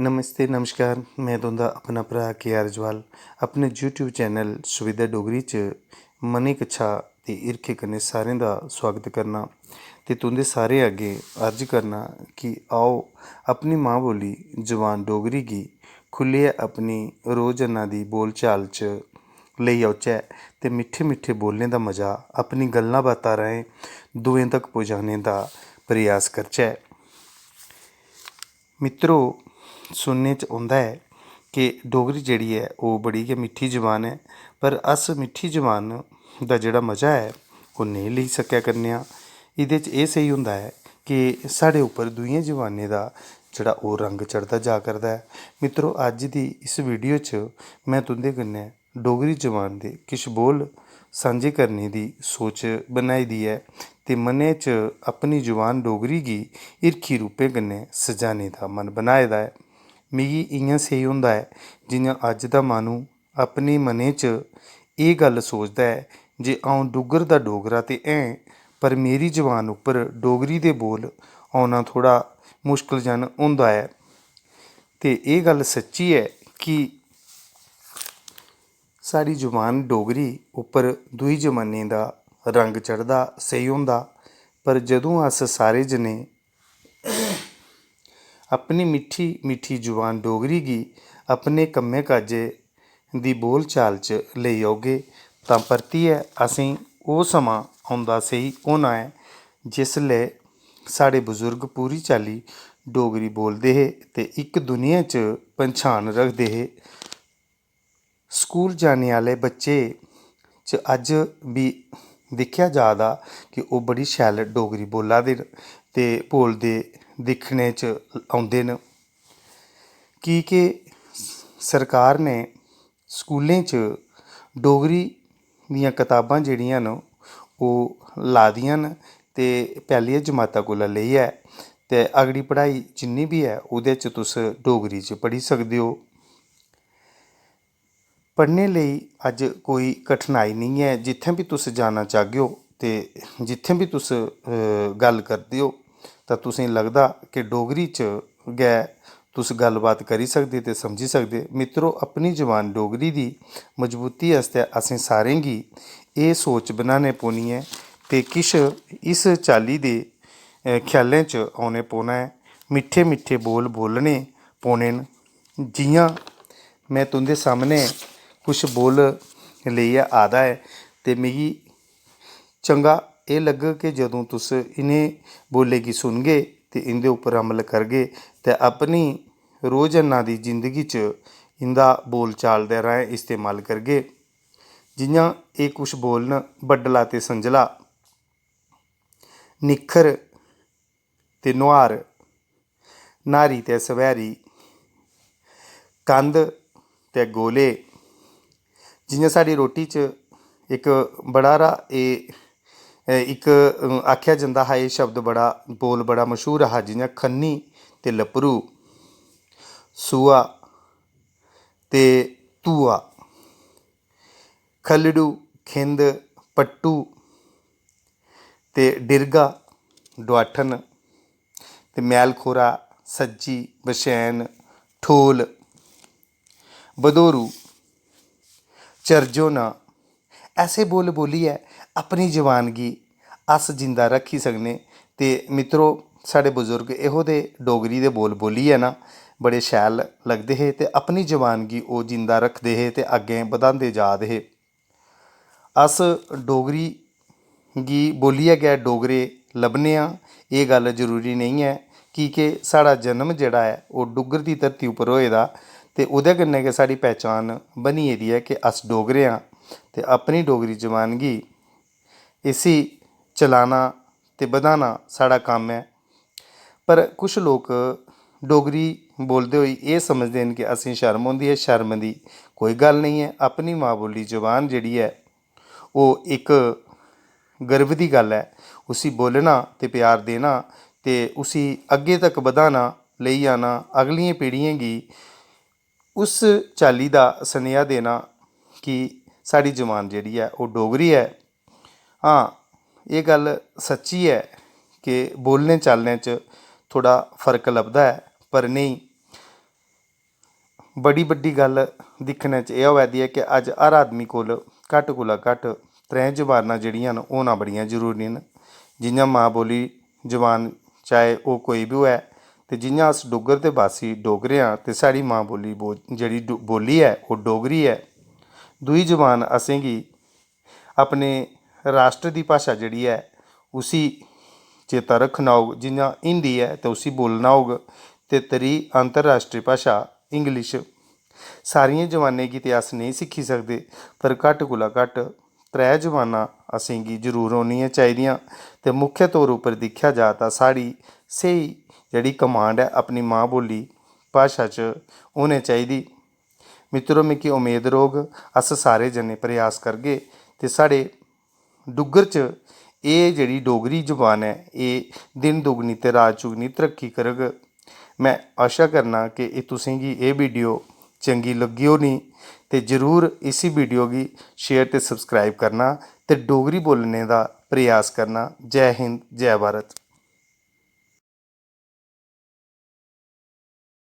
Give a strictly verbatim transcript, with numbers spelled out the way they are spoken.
नमस्ते, नमस्कार। में तुं'दा अपना भ्राऽ के आर जवाल अपने YouTube चैनल सुविधा डोगरी च मनै कच्छा ते हिरखै कन्नै सारें दा सुआगत करना ते तुं'दे सारें अग्गें अर्ज करना कि आओ, अपनी मां बोली जबान डोगरी गी खु'ल्लियै अपनी रोजन्ना दी बोलचाल च लेई औचै ते मिट्ठे मिट्ठे बोलने दा मजा अपनी गल्लां बातां राहें दूएं तक पजाने दा प्रयास करचै। मित्रो, सुनने च औंदा ऐ कि डोगरी जेह्ड़ी ऐ, ओह् बड़ी गै मिट्ठी जबान ऐ, पर अस मिट्ठी जबान दा जेह्ड़ा मजा ऐ, ओह् नेईं लेई सकै करने आं। एह्दे च एह् स्हेई होंदा ऐ कि साढ़े उप्पर दूइयें जबानें दा जेह्ड़ा ओह् रंग चढ़दा जा करदा ऐ। मित्रो, अज्ज दी इस वीडियो च में तुं'दे कन्नै डोगरी जबान दे किश बोल सांझे करने दी सोच बनाई दी ऐ ते मनै च अपनी जबान डोगरी गी हिरखी रूपै कन्नै सजाने दा मन बनाए दा ऐ। मिगी इ'यां सेही होंदा ऐ जि'यां अज्ज दा माह्नू अपने मनै च एह् गल्ल सोचदा ऐ जे अ'ऊं डुग्गर दा डोगरा ते ऐं, पर मेरी जबान उप्पर डोगरी दे बोल औना थोह्ड़ा मुश्कल जन होंदा ऐ। ते एह् गल्ल सच्ची ऐ कि साढ़ी जबान डोगरी उप्पर दूई जबानें दा रंग चढ़दा सेही होंदा, पर जदूं अस सारे जने अपनी मिट्ठी मिट्ठी जबान डोगरी गी अपने कम्मै काजै दी बोल चाल च लेई औगे, तां परतियै असेंगी ओह् समां औंदा सेही होना ऐ, जिसलै साढ़े बजुर्ग पूरी चाल्ली डोगरी बोलदे हे ते इक दुनिया च पंछान रखदे हे। स्कूल जाने आह्ले बच्चे च अज्ज बी दिक्खेआ जा दा कि ओह् बड़ी शैल डोगरी बोल्ला दे न ते बोलदे दिक्खने च औंदे न, की के सरकार ने स्कूलें च डोगरी दियां कताबां जेह्ड़ियां न, ओह् ला दियां न ते पैह्लियै जमाता कोला लेइयै ते अगड़ी पढ़ाई जिन्नी बी ऐ, ओह्दे च तुस डोगरी च पढ़ी सकदे ओ। पढ़ने लेई अज्ज कोई कठिनाई नेईं ऐ। जित्थें बी तुस जाना चाह्गेओ ते जित्थें बी तुस, अ, गल्ल करदे ओ, तां तुसेंगी लगदा कि डोगरी च गै तुस गल्लबात करी सकदे ते समझी सकदे। मित्रो, अपनी जबान डोगरी दी मजबूती आस्तै असें सारें गी एह् सोच बनाने पौनी ऐ ते किश इस चाल्ली दे, अ, ख्यालें च औने पौना ऐ। मिट्ठे मिट्ठे बोल बोलने पौने न। जि'यां में तुं'दे सामनै कुछ बोल लेइयै आए दा ऐ ते मिगी चंगा एह् लग्गग कि जदूं तुस इ'नें बोलें गी सुनगे ते इं'दे उप्पर अमल करगे ते अपनी रोजन्ना दी जिंदगी च इं'दा बोलचाल दे राहें इस्तेमाल करगे। जि'यां एह् कुछ बोल न, बड्डला ते संझला, निक्खर ते नुहार, न्हारी ते सब्हैरी, कंध ते गोले। जि'यां साढ़ी रोटी च इक बड़ा हारा एह्, इक आखेआ जंदा हा, एह् शब्द बड़ा, बोल बड़ा मश्हूर हा, जि'यां खन्नी ते लप्परू, सूआ ते धूआ, खल्लड़ू, खिंद, पट्टू ते डिरगा, डुआठन ते मैलखोरा, सज्जी, बछैन, ठोल, बदोरू, चरजोना, ऐसे बोल बोलियै अपनी जबान गी अस जिंदा रक्खी सकने। ते मित्रो, साढ़े बजुर्ग एहो दे डोगरी दे बोल बोलियै ना बड़े शैल लगदे हे ते अपनी जबान गी ओह् जिंदा रखदे हे ते अग्गें बधांदे जा दे हे। अस डोगरी गी बोलियै गै डोगरे लब्भने आं, एह् गल्ल जरूरी नेईं ऐ, की के साढ़ा जन्म जेह्ड़ा ऐ, ओह् डुग्गर दी धरती उप्पर होए दा ते ओह्दे कन्नै गै साढ़ी पैह्चान बनी गेदी ऐ कि अस डोगरे आं। ते अपनी डोगरी जबान गी, इसी चलाना ते बधाना साढ़ा कम्म ऐ। पर कुछ लोक डोगरी बोलदे होई एह् समझदे न कि असें शर्म होंदी ऐ। शर्म दी कोई गल्ल नेईं ऐ। अपनी मां बोली जबान जेह्ड़ी ऐ, ओह् इक गर्व दी गल्ल ऐ। उसी बोलना ते प्यार देना ते उसी अग्गें तक बधाना, लेई जाना, अगलियें पीढ़ियें गी उस चाल्ली दा सनेहा देना कि साढ़ी जबान जेह्ड़ी ऐ, ओह् डोगरी ऐ। हां, एह् गल्ल सच्ची ऐ कि बोलने चालने च थोह्ड़ा फर्क लभदा ऐ, पर नेईं, बड़ी बड्डी गल्ल दिक्खने च एह् होआ दी ऐ कि अज्ज हर आदमी कोल घट्ट कोला घट्ट त्रैं जबानां जेह्ड़ियां न, होना बड़ियां जरूरी न। जि'यां मां बोली जबान, चाहे ओह् कोई बी होऐ, ते जि'यां अस डुग्गर दे बासी डोगरे आं, ते साढ़ी मां बोली बो-, जेह्ड़ी डु-, बोली ऐ, ओह् डोगरी ऐ। दूई जबान असेंगी अपने राश्ट्र दी भाशा जेह्ड़ी ऐ, उसी चेता रक्खना होग। जि'यां हिंदी ऐ, ते उसी बोलना होग, ते त्री अंतर्राश्ट्री भाशा इंग्लिश। सारियें जबानें गी ते अस नेईं सिक्खी सकदे, पर घट्ट कोला घट्ट त्रै जबानां असेंगी जरूर औनियां चाहिदियां। ते मुख्य तौर उप्पर दिक्खेआ जा तां साढ़ी स्हेई जेह्ड़ी कमांड ऐ, अपनी मां बोली भाशा च होनी चाहिदी। मित्तरो, मिगी उम्मीद रौह्ग, अस सारे जने प्रयास करगे ते साढ़े डुग्गर च एह् जेह्ड़ी डोगरी जबान ऐ, एह् दिन दुगनी ते रात चुगनी तरक्की करग। में आशा करना कि एह् तुसेंगी एह् वीडियो चंगी लग्गी होनी, ते जरूर इसी वीडियो गी share ते subscribe करना ते डोगरी बोलने दा प्रयास करना। जै हिंद, जै भारत।